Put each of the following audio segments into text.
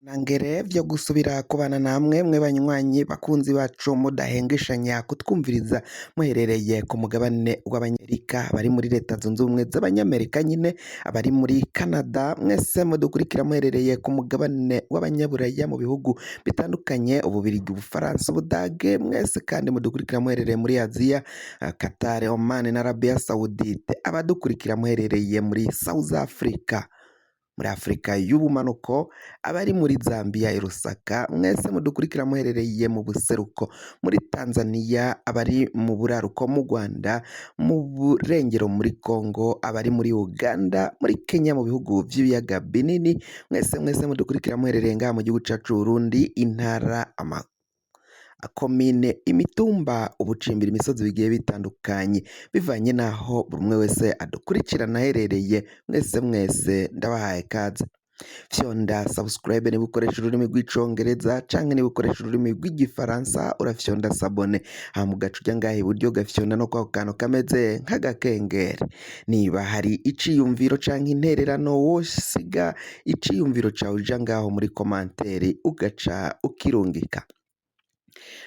Nangere vyo gusubira kubana namwe mwe banywanyi bakunzi bacu mudahengeshanya kutwumviriza muherereye ku mugabane w'Abanyamerika, abari muri Leta Zunze Ubumwe z'Abanyamerika nyine, abari muri Canada, mwese mudukurikira muherereye ku mugabane w'Abanyaburaya mu bihugu bitandukanye, Ububirigi, Ubufaransa, Ubudage, mwese kandi mudukurikira muherereye muri Aziya, Qatar, Oman na Arabia Saudite, abadukurikira muherereye muri South Africa, muri Afrika y'ubumanuko, abari muri Zambia i Lusaka, mwese mudukurikira muherereye mu buseruko muri Tanzania, abari mu buraruko mu Rwanda, mu burengero muri Congo, abari muri Uganda, muri Kenya, mu bihugu vy'ibiyaga binini, mwese mwese mudukurikira muherereye ngaha mu gihugu cacu Burundi, intara, ama komine, imitumba, ubucimbira, imisozi bigiye bitandukanye, bivanye n'aho buri umwe wese adukurikirana aherereye, mwese mwese ndabahaye kaze. Fyonda subscribe niba ukoresha ururimi rw'Icongereza, canke niba ukoresha ururimi rw'Igifaransa urafyonda s'abonner, hama ugaca uja ngaha iburyo ugafyonda no kwako kantu kameze nk'agakengeri. Niba hari iciyumviro canke intererano, wosiga iciyumviro cawe uja ngaho muri commentaire ugaca ukirungika.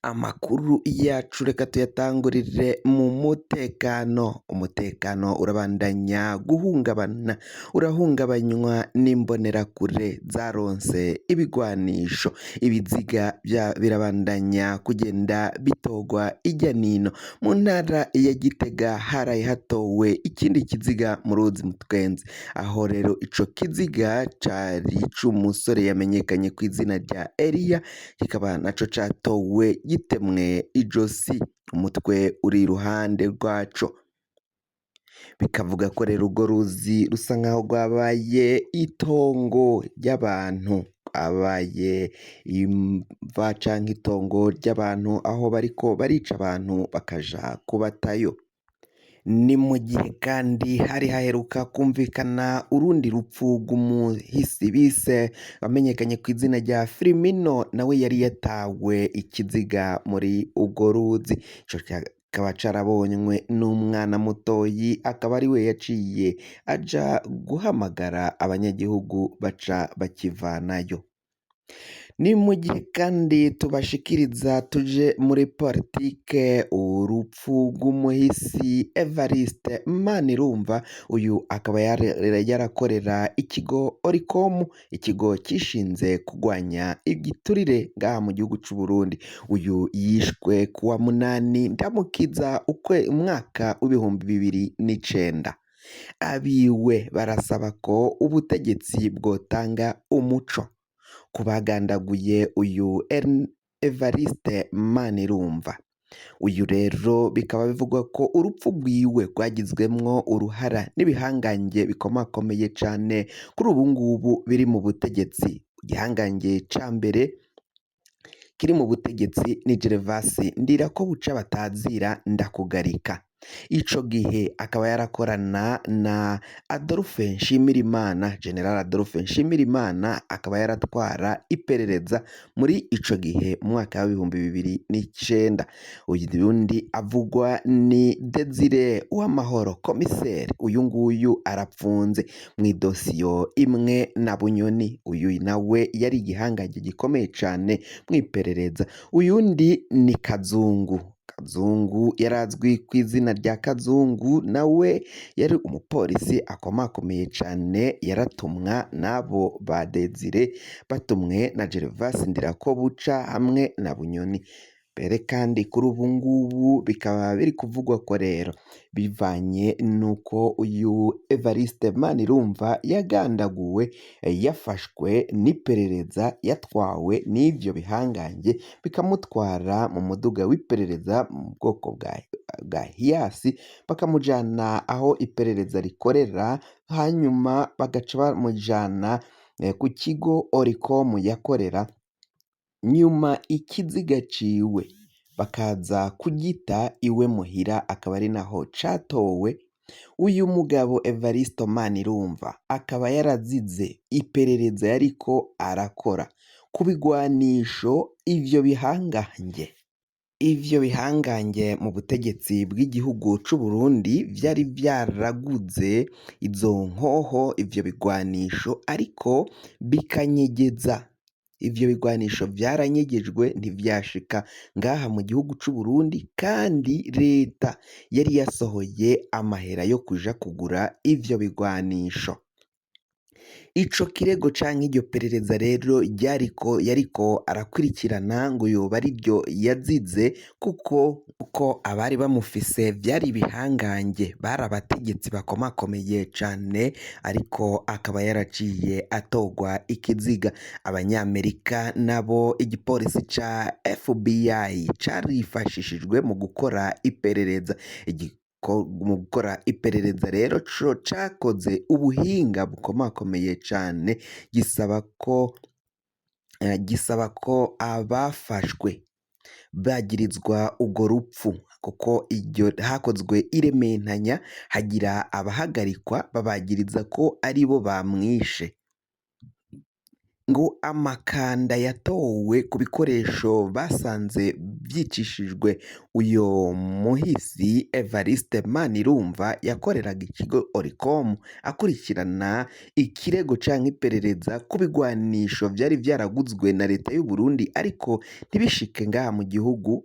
Amakuru yacu reka tuyatangurire mu mutekano. Umutekano urabandanya guhungabana, urahungabanywa n'imbonerakure zaronse ibigwanisho. Ibiziga birabandanya kugenda bitorwa irya nino. Mu ntara ya Gitega haraye hatowe ikindi kiziga mu ruzi Mutwenzi, aho rero ico kiziga cari ic'umusore yamenyekanye kw'izina rya Eliya, kikaba naco catowe gitemwe ijosi, umutwe uri iruhande rwaco. Bikavuga ko rero urwo ruzi rusa nkaho rwabaye itongo ry'abantu, rwabaye imva canke itongo ry'abantu, aho bariko barica abantu bakaja kubatayo. Ni mu gihe kandi hari haheruka kumvikana urundi rupfu rw'umuhisi bise wamenyekanye ku izina rya Firimino, nawe yari yatawe ikiziga muri urwo ruzi. Ico kikaba carabonywe n'umwana mutoyi, akaba ari we yaciye aja guhamagara abanyagihugu baca bakivanayo. Ni mu gihe kandi tubashikiriza, tuje muri politike, urupfu rw'umuhisi Evariste Manirumva. Uyu akaba yarakorera ikigo Oricom, ikigo cishinze kurwanya igiturire ngaha mu gihugu c'u Burundi. Uyu yishwe kuwa 8 Ndamukiza ukwe umwaka w'2009. Abiwe barasaba ko ubutegetsi bwotanga umuco kubagandaguye uyu Evariste Manirumva. Uyu rero bikaba bivugwa ko urupfu rwiwe rwagizwemwo uruhara n'ibihangange bikomakomeye cane kuri ubu ngubu biri mu butegetsi. Igihangange ca mbere kiri mu butegetsi ni Gervasi Ndirakobuca batazira Ndakugarika. Ico gihe akaba yarakorana na Adolphe Nshimirimana, General Adolphe Nshimirimana, akaba yaratwara iperereza muri ico gihe mu mwaka w'2009. Uyundi avugwa ni Desire Uwamahoro komiseri, uyu nguyu arapfunze mw'idosiyo imwe na Bunyoni. Uyu nawe yari igihangange gikomeye cane mw'iperereza. Uyundi ni Kazungu. Kazungu yarazwi kw'izina rya Kazungu, nawe yari umupolisi akomakomeye cane, yaratumwa n'abo ba Desire, batumwe na Gervasi Ndirakobuca hamwe na Bunyoni. Mbere kandi kuri ubu ngubu bikaba biri kuvugwa ko rero bivanye nuko uyu Evariste Manirumva yagandaguwe, yafashwe n'iperereza, yatwawe n'ivyo bihangange, bikamutwara mu muduga w'iperereza mu bwoko bwa Hiace, bakamujana aho iperereza rikorera, hanyuma bagaca bamujana ku kigo Oricom yakorera. Nyuma ikiziga ciwe bakaza kugita iwe muhira, akaba ari naho catowe. Uyu mugabo Evaristo Manirumva akaba yarazize iperereza yariko arakora ku bigwanisho ivyo bihangange mu butegetsi bw'igihugu c'u Burundi vyari vyaraguze izo nkoho, ivyo bigwanisho, ariko bikanyegeza. Ivyo bigwanisho vyaranyegejwe ntivyashika ngaha mu gihugu c'Uburundi, kandi leta yari yasohoye amahera yo kuja kugura ivyo bigwanisho. Ico kirego canke iryo perereza rero ryariko yariko arakurikirana ngo yoba ariryo yazize, kuko uko abari bamufise vyari ibihangange, bari abategetsi bakomakomeye cane, ariko akaba yaraciye atorwa ikiziga. Abanyamerika nabo igipolisi ca FBI carifashishijwe mu gukora iperereza. Mu gukora iperereza rero co cakoze ubuhinga bukomakomeye cane, gisaba ko abafashwe bagirizwa urwo rupfu, kuko iryo hakozwe irementanya, hagira abahagarikwa babagiriza ko aribo bamwishe. Ngo amakanda yatowe ku bikoresho basanze vyicishijwe uyo muhisi Evariste Manirumva yakoreraga ikigo Oricom, akurikirana ikirego canke iperereza ku bigwanisho vyari vyaraguzwe na leta y'u Burundi ariko ntibishike ngaha mu gihugu,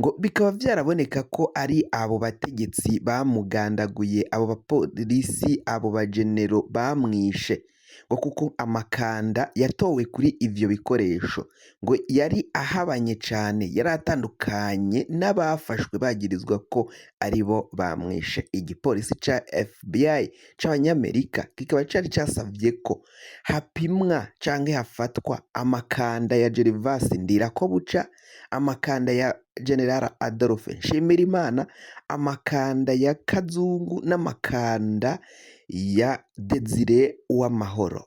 ngo bikaba vyaraboneka ko ari abo bategetsi bamugandaguye, abo bapolisi, abo bajenero bamwishe, ngo kuko amakanda yatowe kuri ivyo bikoresho ngo yari ahabanye cane, yari atandukanye n'abafashwe bagirizwa ko aribo bamwishe. Igipolisi ca FBI c'abanyamerika kikaba cari casavye ko hapimwa canke hafatwa amakanda ya Gervas Ndirakobuca, amakanda ya General Adolphe Nshimirimana, amakanda ya Kazungu n'amakanda ya Desire Uwamahoro.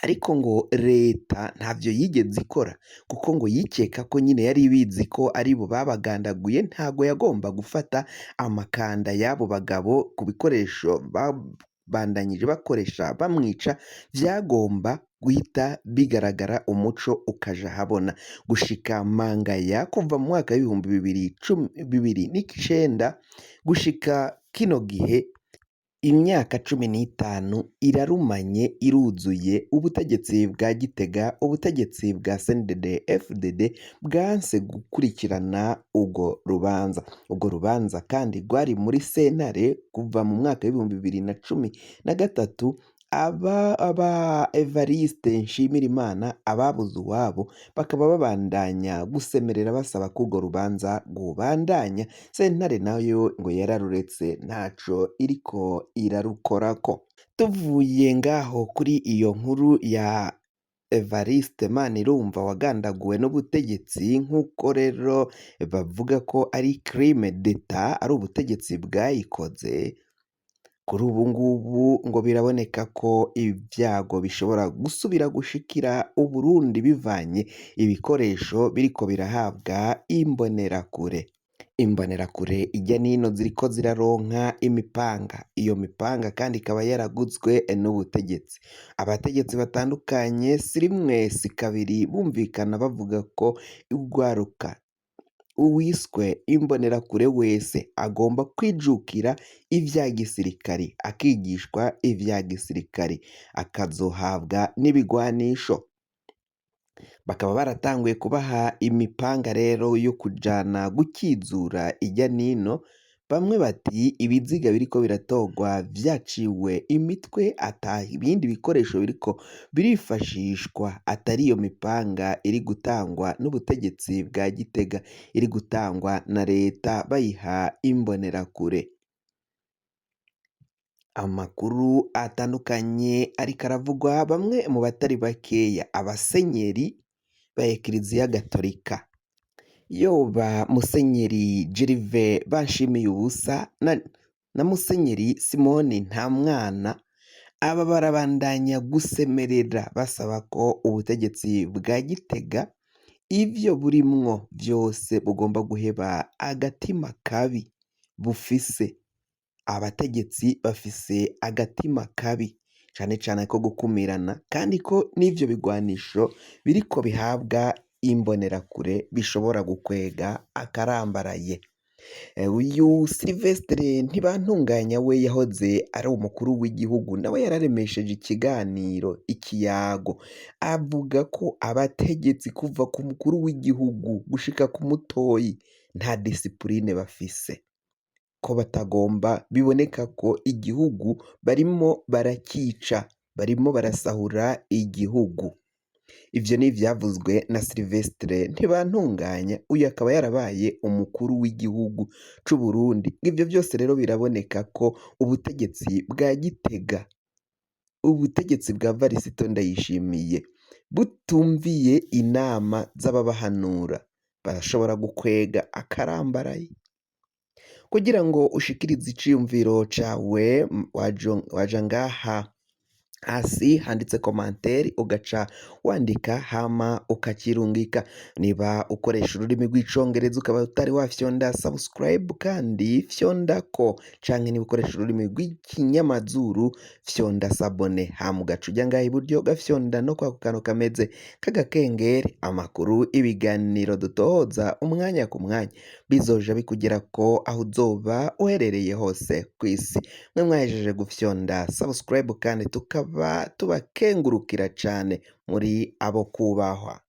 Ariko ngo leta ntavyo yigeze ikora, kuko ngo yikeka ko nyine yari ibizi ko aribo babagandaguye, ntago yagomba gufata amakanda y'abo bagabo ku bikoresho babandanyije bakoresha bamwica, vyagomba guhita bigaragara umuco ukaja habona. Gushika mangaya, kuva mu mwaka w'ibihumbi 2019 gushika kino gihe, imyaka 15 irarumanye iruzuye, ubutegetsi bwa Gitega, ubutegetsi bwa CNDD FDD bwanse gukurikirana urwo rubanza. Urwo rubanza kandi rwari muri sentare kuva mu mwaka w'2013. Aba Evariste Nshimirimana, ababuze uwabo bakaba babandanya gusemerera basaba ko urwo rubanza rwobandanya. Sentare nayo ngo yararuretse, ntaco iriko irarukorako. Tuvuye ngaho kuri iyo nkuru ya Evariste Manirumva wagandaguwe n'ubutegetsi, nk'uko rero bavuga ko ari crime d'etat, ari ubutegetsi bwayikoze, kuri ubu ngubu ngo biraboneka ko ibyago bishobora gusubira gushikira Uburundi bivanye ibikoresho biriko birahabwa imbonerakure. Imbonerakure ijya nino ziriko ziraronka imipanga, iyo mipanga kandi ikaba yaraguzwe n'ubutegetsi. Abategetsi batandukanye si rimwe si kabiri bumvikana bavuga ko urwaruka, uwiswe imbonerakure wese, agomba kwijukira ivya gisirikari, akigishwa ivya gisirikari, akazohabwa n'ibigwanisho. Bakaba baratanguye kubaha imipanga rero yo kujana gukizura ijya nino. Bamwe bati ibiziga biriko biratorwa vyaciwe imitwe, ata ibindi bikoresho biriko birifashishwa atari iyo mipanga iri gutangwa n'ubutegetsi bwa Gitega, iri gutangwa na leta bayiha imbonerakure. Amakuru atandukanye ariko aravugwa, bamwe mu batari bakeya, abasenyeri ba Ekiriziya Gatolika, yoba Musenyeri Gervais Banshimiyubusa na Musenyeri Simoni Ntamwana, aba barabandanya gusemerera basaba ko ubutegetsi bwa Gitega ivyo burimwo vyose bugomba guheba agatima kabi bufise. Abategetsi bafise agatima kabi cane cane ko gukumirana, kandi ko n'ivyo bigwanisho biriko bihabwa imbonerakure bishobora gukwega akarambaraye. Uyu Sylvestre Ntibantunganya we yahoze ari umukuru w'igihugu, nawe yararemesheje ikiganiro ikiyago, avuga ko abategetsi kuva ku mukuru w'igihugu gushika ku mutoyi nta disipurine bafise, ko batagomba biboneka ko igihugu barimo barakica, barimo barasahura igihugu. Ivyo ni ivyavuzwe na Sylvestre Ntibantunganya, uyu akaba yarabaye umukuru w'igihugu c'Uburundi. Ivyo vyose rero biraboneka ko ubutegetsi bwa Gitega, ubutegetsi bwa Varisito Ndayishimiye butumviye inama z'ababahanura, barashobora gukwega akarambaraye. Kugira ngo ushikirize iciyumviro cawe, waja ngaha hasi handitse commentaire, ugaca wandika hama ukakirungika. Niba ukoresha ururimi rw'icongereza ukaba utari wafyonda subscribe, kandi fyondako, canke niba ukoresha ururimi rw'ikinyamazuru fyonda s'abonner, hama ugaca uja ngaha iburyo ugafyonda no kwako kantu kameze k'agakengeri. Amakuru, ibiganiro dutohoza umwanya ku mwanya bizoja bikugerako aho uzoba uherereye hose kw'isi. Mwe mwahejeje gufyonda subscribe kandi tukaba tubakengurukira cane, muri abo kubahwa.